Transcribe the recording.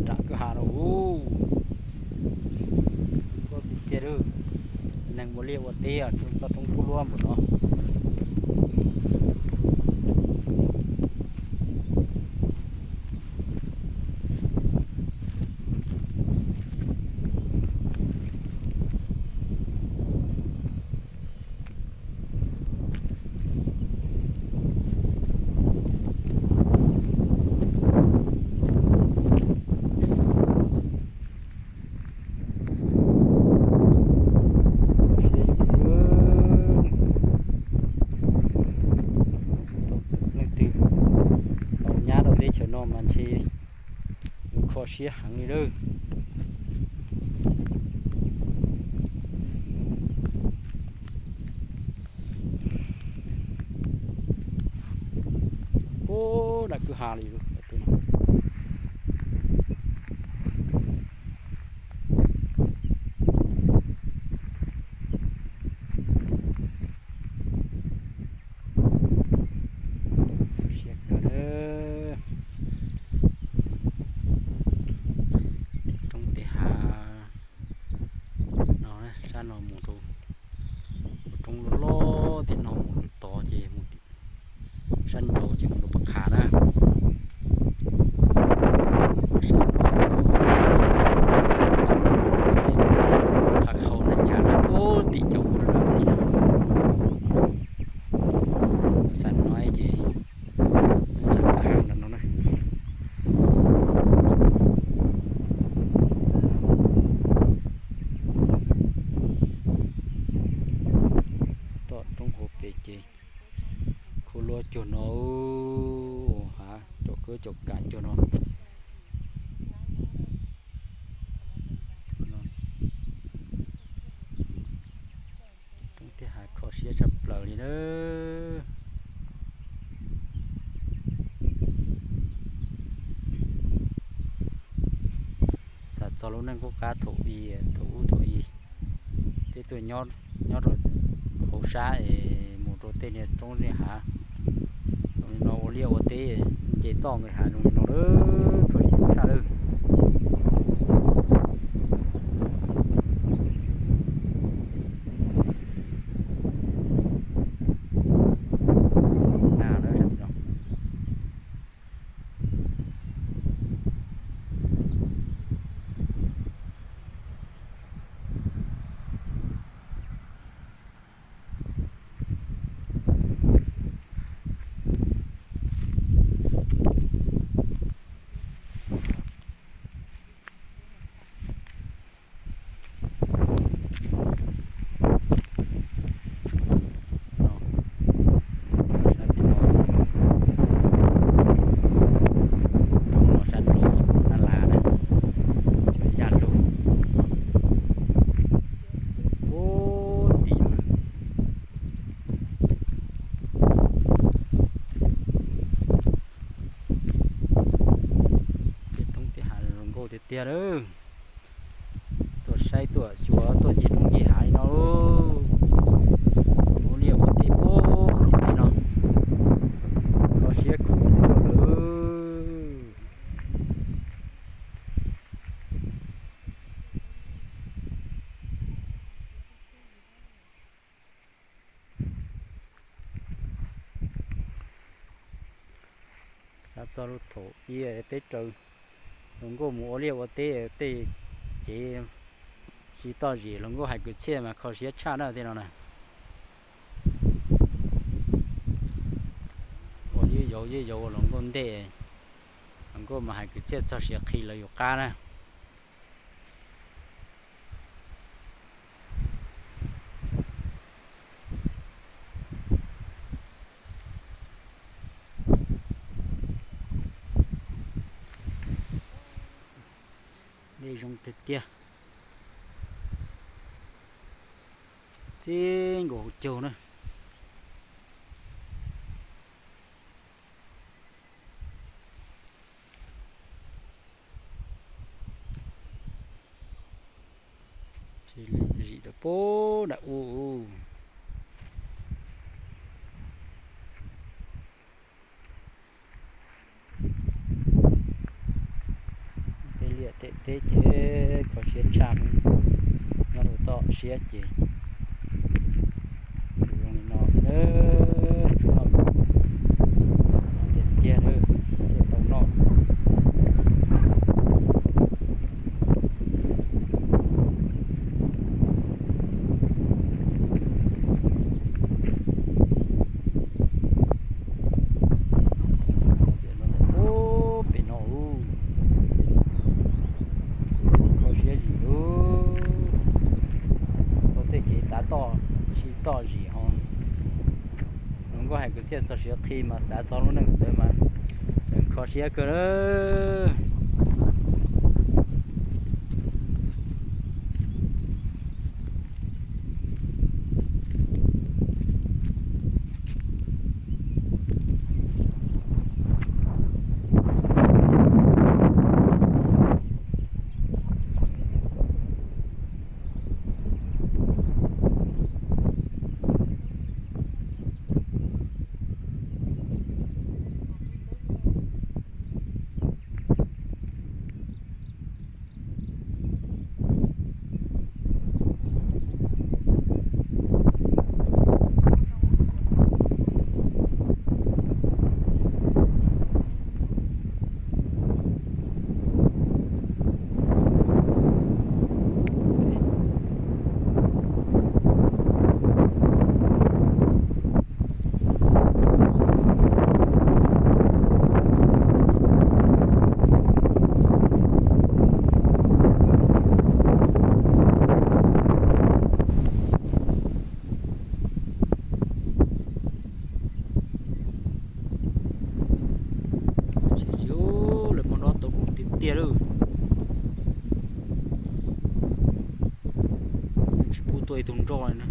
Nram kwj ha no, u, koj tiag tiag, neeg ua liaj ua teb toj roob kub luab npaum no. Kho siab xwb. Leej twg tau nyab rau teb chaws no mas ntshe yuav kho siab heev li lawm. Ub, nram kwj ha li lawm. Siab kawg. Tej roob tej hav no, sab no mus rau roob loj loj tim no, mus tod ces mus sab nraud ces mus rau Paj Qha na. Paj Qha khau na, nyab lawv ub tim cov ub rau tim no. Xav no ces nram kwj ha no na. Toj roob hauv pes ces kub luab cuag no, hav cov kawb cov kav cuag no. Roob tej hav kho siab tshaj plaws li na. Xav txog lub neej qub qab thaum i, thaum ub thaum i peb tuaj nyob rau hauv sab es mus rau tej niag roob niag hav zoo li no ua liaj ua teb, nce toj nqis hav zoo li no lawm, kho siab tshaj lawm. Roob no sab nraud na, las na, cov yaj lug. Ub, tim no tej roob tej hav zoo nkauj tiag tiag lawm. Tuaj saib tuaj xyuas tuaj ncig roob ncig hav li no, ua liaj ua teb puag tim no, kho siab khuav xwb lawm. Xav txog lub thaum ub peb raws hluas nkauj mus ua liaj ua teb tej kev tsis toj zis, hluas nkauj hais kwv txhiaj mas kho siab tshaj na tej no na. Ua yub yauv yub yauv ua hluas nkauj ntej, hluas nkauj mas hais kwv txhiaj txog siav qhi lawv yus qab na. Dej zoo tiag tiag. Txij nkaus hauv caug na. Zim rau puag nram ub. Peb Ces kho siab tshaj, nyob rau toj siab ces zoo li no xwb na. Tiag tiag na, thiaj tau noj. Ub, pem no ub, kho siab zim lub, tau tej kev tav toj, sib toj zim ho. Hluas nkauj hais kwv txhiaj txog siav qhi mas xav txog lub neej ntawd mas tseem kho siab kawg na. Lawv muab dob tau lus tiag tiag lawm. Tsis pub tuaj ib tug nroj li na.